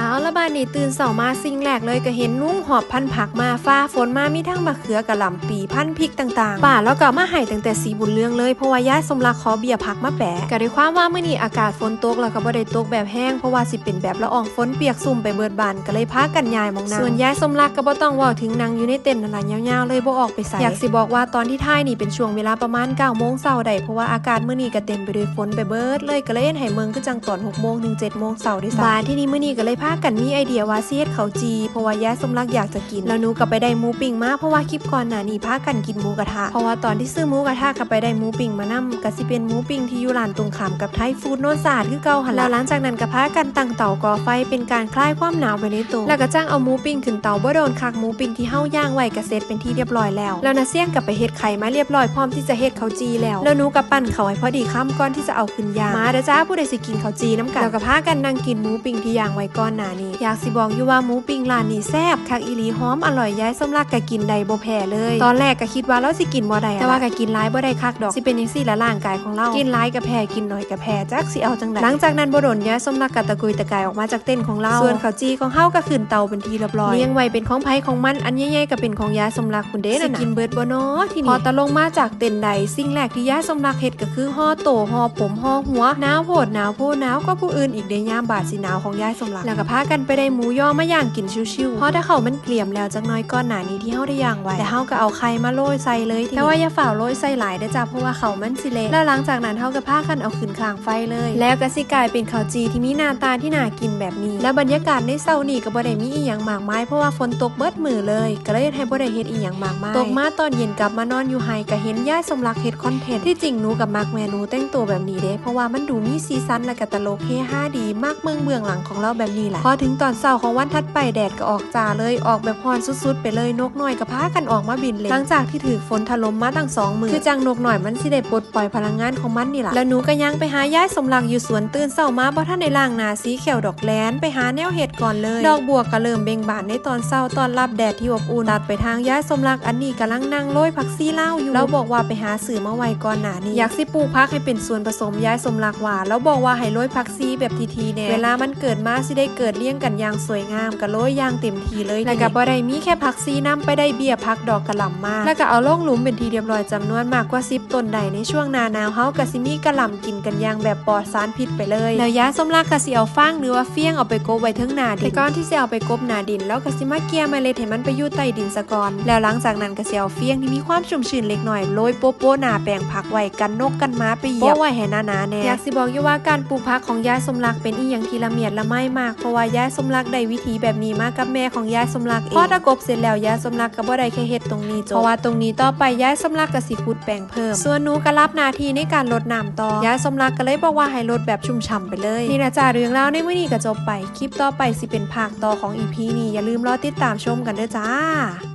ເອົາລະ ບາດນີ້ຕື່ນເຊົ້າມາສິ່ງແລກເລີຍກໍເຫັນລຸງຫອບພັນຜັກມາ ຟ້າຝົນມາ ມີທັງມະເຂືອ ກະຫຼ່ຳປີ ພັນພິກຕ່າງໆ ປ້າລາວກໍເອົາມາໃຫ້ຕັ້ງແຕ່ສີບຸນເຮືອງເລີຍ ເພາະວ່າຍາຍສົມລັກຂໍເບ້ຍຜັກມາແປະ. ກໍດ້ວຍຄວາມວ່າມື້ນີ້ອາກາດຝົນຕົກ ແລ້ວກໍບໍ່ໄດ້ຕົກແບບແຮງ ເພາະວ່າຊິເປັນແບບລະອອງຝົນປຽກຊຸ່ມໄປເບິດບ້ານ ກໍເລີຍພາກັນຍ້າຍໝ່ອງນັ່ງ. ສ່ວນຍາຍສົມລັກກໍບໍ່ຕ້ອງເວົ້າເຖິງ ນັ່ງຢູ່ໃນເຕັນນັ້ນລະຍາວໆເລີຍ ບໍ່ອອກໄປໃສ. ຢາກຊິບອກວ່າຕອນທີ່ຖ່າຍນີ້ເປັນຊ່ວງເວລາປະມານເກົ້າໂມງເຊົ້າໄດ້ ເພາະວ່າອາກາດມື້ນີ້ກໍເຕັມໄປດ້ວຍຝົນໄປເບິດເລີຍ ກໍເລີຍເຮັດໃຫ້ເບິ່ງຄືຈັ່ງຕອນຫົກໂມງເຖິງເຈັດໂມງ ເຊົ້າດ້ວຍຊ້ຳ. ບາດທີນີ້ມື້ນີ້ກໍເລີຍພາກັນມີໄອເດຍວ່າຊິເຮັດເຂົ້າຈີ່ ເພາະວ່າຍາຍສົມລັກຢາກຈະກິນ ແລ້ວໜູກໍໄປໄດ້ໝູປີ້ງມາ ເພາະວ່າຄລິບກ່ອນໜ້ານີ້ພາກັນກິນໝູກະທະ ເພາະວ່າຕອນທີ່ຊື້ໝູກະທະກໍໄປໄດ້ໝູປີ້ງມານຳ ກໍຊິເປັນໝູປີ້ງທີ່ຢູ່ຮ້ານຕົງຂ້າມກັບໄທຟູດໂນນສະອາດຄືເກົ່າຫັ້ນລະ. ແລ້ວຫຼັງຈາກນັ້ນກໍພາກັນຕັ້ງເຕົາກໍ່ໄຟ ເປັນການຄາຍຄວາມໜາວໄປໃນໂຕ ແລ້ວກໍຈັ່ງເອົາໝູປີ້ງຂຶ້ນເຕົາ. ບໍ່ດົນຄັກໝູປີ້ງທີ່ເຮົາຍ່າງໄວ້ກໍເສັດເປັນທີ່ຮຽບຮ້ອຍແລ້ວ ແລ້ວນາຊຽງກໍໄປເຮັດໄຂ່ມາຮຽບຮ້ອຍ ພ້ອມທີ່ຈະເຮັດເຂົ້າຈີ່ແລ້ວ ແລ້ວໜູກໍປັ້ນເຂົ້າໃຫ້ພໍດີຄຳກ່ອນທີ່ຈະເອົາຂຶ້ນ ຢ່າງ ມາເດີຈ້າ ຜູ້ໃດຊິກິນເຂົ້າຈີ່ນຳກັນ. ແລ້ວກໍພາກັນນັ່ງກິນໝູປີ້ງທີ່ຍ່າງໄວ້ກ່ອນໜ້ານີ້. ຢາກຊິບອກຢູ່ວ່າໝູປີ້ງຮ້ານນີ້ແຊບຄັກອີ່ຫຼີ ຫອມອະລ່ອຍ ຍາຍສົມລັກກໍກິນໄດ້ບໍ່ແພ້ເລີຍ. ຕອນແລກກໍຄິດວ່າລາວຊິກິນບໍ່ໄດ້ ແຕ່ວ່າກໍກິນຫຼາຍບໍ່ໄດ້ຄັກດອກ ຊິເປັນຈັ່ງຊີ້ລະຮ່າງກາຍຂອງລາວ ກິນຫຼາຍກໍແພ້ ກິນໜ້ອຍກໍແພ້ ຈັກຊິເອົາຈັ່ງໃດ. ຫຼັງຈາກນັ້ນບໍ່ດົນ ຍາຍສົມລັກກໍຕະກຸຍຕະກາຍອອກມາຈາກເຕັນຂອງລາວ ສ່ວນເຂົ້າຈີ່ຂອງເຮົາກໍຂຶ້ນເຕົາເປັນທີ່ຮຽບຮ້ອຍ ລຽງໄວ້ເປັນຂອງໃຜຂອງມັນ ອັນໃຫຍ່ໆກໍເປັນຂອງຍາຍສົມລັກພຸ້ນເດ້ ຊິກິນເບິດບໍ່ນໍ ທີນີ້ ພໍແຕ່ລົງມາຈາກ ເຕັນໄດ້ ສິ່ງແລກທີ່ຍາຍສົມລັກເຮັດກໍຄືຫໍ່ໂຕ ຫໍ່ຜົມ ຫໍ່ຫົວ ໜາວໂພດໜາວໂພ ໜາວກວ່າຜູ້ອື່ນອີກເດ້ ຍາມບາດສີໜາວຂອງຍາຍສົມລັກ. ແລ້ວກໍພາກັນໄປໄດ້ໝູຍໍມາຍ່າງກິນຊິວໆ ພໍແຕ່ເຂົ້າມັນກລຽມແລ້ວຈັກໜ້ອຍ ກ່ອນໜ້ານີ້ທີ່ເຮົາໄດ້ຍ່າງໄວ້ ແລ້ວເຮົາກໍເອົາໄຂ່ມາໂລຍໃສ່ເລີຍ. ແຕ່ວ່າຢ່າຟ້າວໂລຍໃສ່ຫຼາຍເດີຈ້າ ເພາະວ່າເຂົ້າມັນຊິເລະ. ແລ້ວຫຼັງຈາກນັ້ນເຮົາກໍພາກັນເອົາຂຶ້ນຂ້າງໄຟເລີຍ ແລ້ວກໍຊິກາຍເປັນເຂົ້າຈີ່ທີ່ມີໜ້າຕາທີ່ໜ້າກິນແບບນີ້. ແລ້ວບັນຍາກາດໃນເຊົ້ານີ້ກໍບໍ່ໄດ້ມີອີ່ຫຍັງມາກມາຍ ເພາະວ່າຝົນຕົກເບິດມື້ເລີຍ ກໍເລີຍເຮັດໃຫ້ບໍ່ໄດ້ເຮັດອີ່ຫຍັງມາກມາຍ. ຕົກມາຕອນເຢັນກັບມານອນຢູ່ໄຮ່ ກໍເຫັນຍາຍສົມລັກເຮັດຄອນເທັນ. ທີ່ຈິງໜູກໍມັກແມ່ໜູແຕ່ງໂຕແບບນີ້ເດ້ ເພາະວ່າມັນດູມີສີສັນ ແລ້ວກໍຕະຫຼົກເຮຮາດີ. ມັກເບິ່ງເບື້ອງຫຼັງຂອງລາວແບບນີ້ແຫຼະ. ພໍເຖິງຕອນເຊົ້າຂອງວັນຖັດໄປ ແດດກໍອອກຈ້າເລີຍ ອອກແບບຮ້ອນສຸດໆໄປເລີຍ. ນົກນ້ອຍກໍພາກັນອອກມາບິນເຫຼັ້ນ ຫຼັງຈາກທີ່ຖືກຝົນຖະຫຼົ່ມມາຕັ້ງສອງມື້ ຄືຈັ່ງນົກນ້ອຍມັນຊິໄດ້ປົດປ່ອຍພະລັງງານຂອງມັນນີ້ລະ. ແລ້ວໜູກໍຍ່າງໄປຫາຍາຍສົມລັກຢູ່ສວນ. ຕື່ນເຊົ້າມາບໍ່ທັນໄດ້ລ້າງໜ້າສີແຂ້ວດອກ ແລ່ນໄປຫາແນວເຮັດ ກ່ອນເລີຍ. ດອກບົວກໍເລີ່ມເບັ່ງບານໃນຕອນເຊົ້າ ຕ້ອນຮັບແດດທີ່ອົບອຸ່ນ. ຕັດໄປທາງຍາຍສົມລັກ ອັນນີ້ກຳລັງນັ່ງໂລຍຜັກຊີລາວຢູ່ ລາວບອກວ່າໄປຫາຊື້ມາໄວ້ກ່ອນໜ້ານີ້ ຢາກຊິປູກຜັກໃຫ້ເປັນສ່ວນປະສົມ. ຍາຍສົມລັກວ່າ ລາວບອກວ່າໃຫ້ໂລຍຜັກຊີແບບຖີ່ໆແດ່ ເວລາມັນເກີດມາຊິໄດ້ເກີດລຽງກັນຢ່າງສວຍງາມ ກໍໂລຍຢ່າງເຕັມທີ່ເລີຍ. ແລ້ວກໍບໍ່ໄດ້ມີແຄ່ຜັກຊີນຳ ໄປໄດ້ເບ້ຍຜັກດອກກະຫຼ່ຳມາ ແລ້ວກໍເອົາລົງຫຼຸມເປັນທີ່ຮຽບຮ້ອຍ ຈຳນວນມາກກວ່າສິບຕົ້ນໄດ້. ໃນຊ່ວງໜ້າໜາວເຮົາກໍຊິມີກະຫຼ່ຳ ກິນກັນຢ່າງແບບປອດສານພິດໄປເລີຍ. ແລ້ວຍາຍສົມລັກກໍຊິເອົາຟາງ ຫຼືວ່າຟຽງເອົາໄປກົບໄວ້ເທິງໜ້າດິນ ແຕ່ກ່ອນທີ່ຊິເອົາໄປກົບໜ້າດິນ ລາວກໍຊິມາເກຍເມລັດໃຫ້ມັນໄປຢູ່ໃຕ້ດິນສາກ່ອນ ແລ້ວຫຼັງຈາກນັ້ນກໍຊິເອົາຟຽງທີ່ມີຄວາມຊຸ່ມຊື່ນເລັກນ້ອຍ ໂລຍໂປະໆໜ້າແປງຜັກໄວ້ ກັນນົກກັນໝາໄປຢຽບ ໂປະໄວ້ໃຫ້ໜາໆແດ່. ຢາກຊິບອກຢູ່ວ່າການປູກຜັກຂອງຍາຍສົມລັກເປັນອີ່ຫຍັງທີ່ລະມຽດລະໄມມາກ ເພາະວ່າຍາຍສົມລັກໄດ້ວິທີແບບນີ້ມາກັບແມ່ຂອງຍາຍສົມລັກເອງ. ພໍຖ້າກົບເສັດແລ້ວ ຍາຍສົມລັກກໍບໍ່ໄດ້ແຄ່ເຮັດຕົງນີ້ຈົບ ເພາະວ່າຕົງນີ້ຕໍ່ໄປຍາຍສົມລັກກໍຊິຂຸດແປງ ເພີ່ມ ສ່ວນໜູກໍຮັບໜ້າທີ່ໃນການລົດນ້ຳຕໍ່ ຍາຍສົມລັກກໍເລີຍບອກວ່າໃຫ້ລົດແບບຊຸ່ມຊ່ຳໄປເລີຍ. ນີ້ລະຈ້າ ເລື່ອງລາວໃນມື້ນີ້ກໍຈົບໄປ ຄລິບຕໍ່ໄປຊິເປັນພາກຕໍ່ຂອງອີພີນີ້ ຢ່າລືມລໍຕິດຕາມຊົມກັນເດີຈ້າ.